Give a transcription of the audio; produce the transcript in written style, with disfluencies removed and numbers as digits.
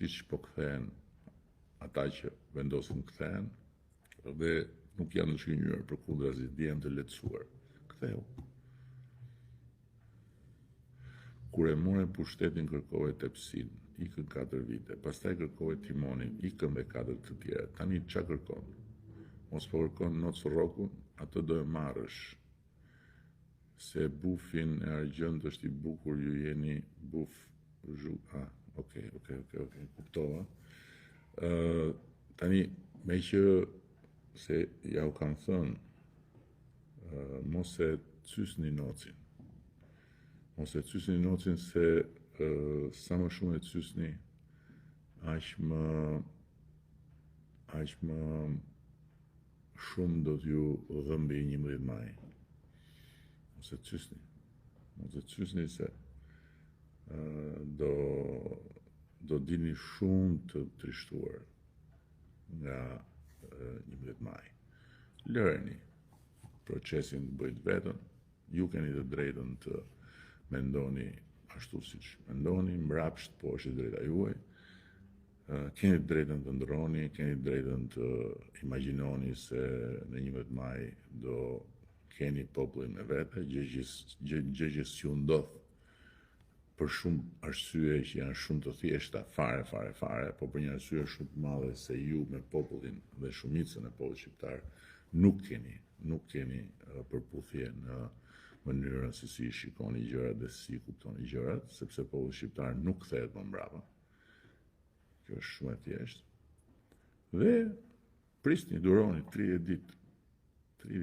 Siç po kthehen ata që vendosin të kthehen dhe nuk janë të zhgënjyer, përkundrazi ndihen të lehtësuar. Kthehu. Kur e more pushtetin kërkove tepsinë, ikën 4 vite, pastaj kërkove timonin, ikën dhe 4 të tjera. Tani ça kërkon? Mos po kërkon Noc Rrokun, atë do e marrësh. Se bufin e argjendtë është i bukur ju jeni buf zhu ah ok ok ok ok kuptova ë tani meqë se ja u kam thënë ë mos e cysni nocin mos e cysni nocin se ë sa më shumë e cysni aq më aq më Shumë do t'ju dhëmbi 11 maj. Mos e cysni. Mos e cysni se do do dilni shumë të trishtuar nga 11 maj. Lëreni procesin të bëjë të vetën, ju keni të drejtën të mendoni ashtu siç mendoni, mbrapsht po është e drejta juaj, Keni të drejtën të ëndërroni, keni të drejtën të imagjinoni se në 11 maj do keni popullin me vete, gjë që gjë, gjë që s'ju ndodh për shumë arsye që janë shumë të thjeshta, fare, fare, fare, po për një arsye shumë të madhe se ju me popullin dhe shumicën e popullit shqiptar nuk keni, nuk keni përputhje në mënyrën se si i shikoni gjërat dhe si i kuptoni gjërat, sepse populli shqiptar nuk kthehet më mbrapa. Kjo është shumë e thjeshtë. Dhe prisni, duroni 30 ditë. 30.